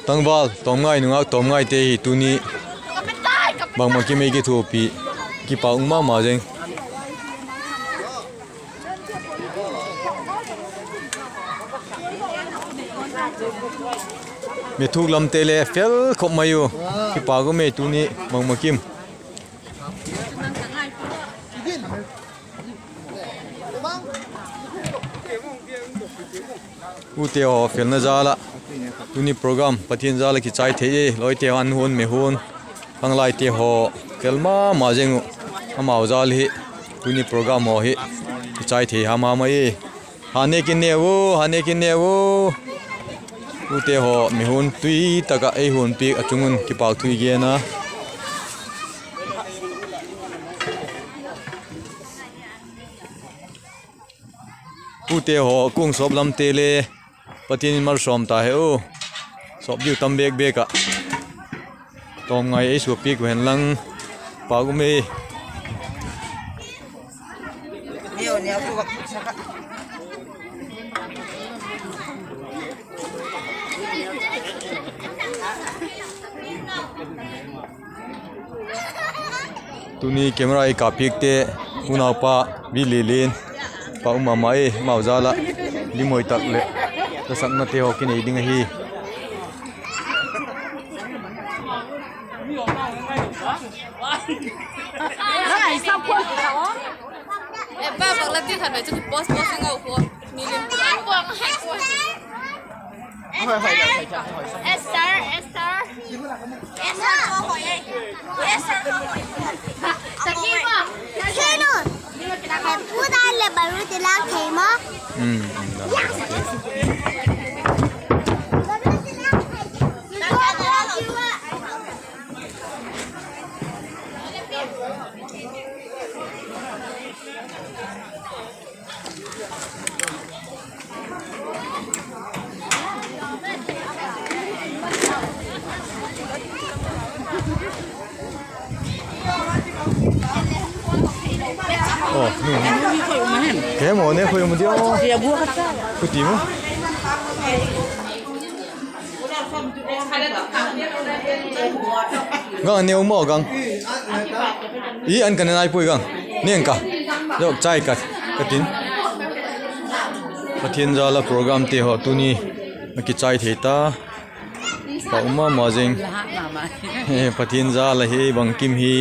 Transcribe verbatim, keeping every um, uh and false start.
Tangval Tawmngai nungak Tawmngaite hi tuni bangma kim ei kithuapi, kipak um ma ma zing. Mi thuk lamte le fel khop mai u, kipak um ei tuni bangma kim. Ute haw felna jal ah tuni program Pathian jal ah kichai thei e, lawite haw, an hun, mi hun, khanglaite haw, fel ma ma zing uh, amau jal hi tuni program haw hi kichai thei ham ham ahi. Hane kin ne u, hane kin ne u. Ute haw mi hun tui tak ah ei hun piak a chung un kipak thu i gen a. Ute haw kung sawp lamte le Pathian in malsawm ta hen u. Sawp diu tam bek bek ah. Tawmngai ei suapiak u hen lang, pak um e. Tuni camera ei kap piakte, unaupa Vililin, pak um ma ma e, amau jal ah limoi tak leh lasaknate haw kinei ding ahi. Ke mo ne khoi um dia. Kuti mo. Gang ne um mo gang. I an ka ne nai pui gang. Neng ka. Jok chai ka. Ka tin. Pathian jal a programte haw tuni a kichai thei ta. Pak um ma ma zing. Pathian jal a hi bangkim hi.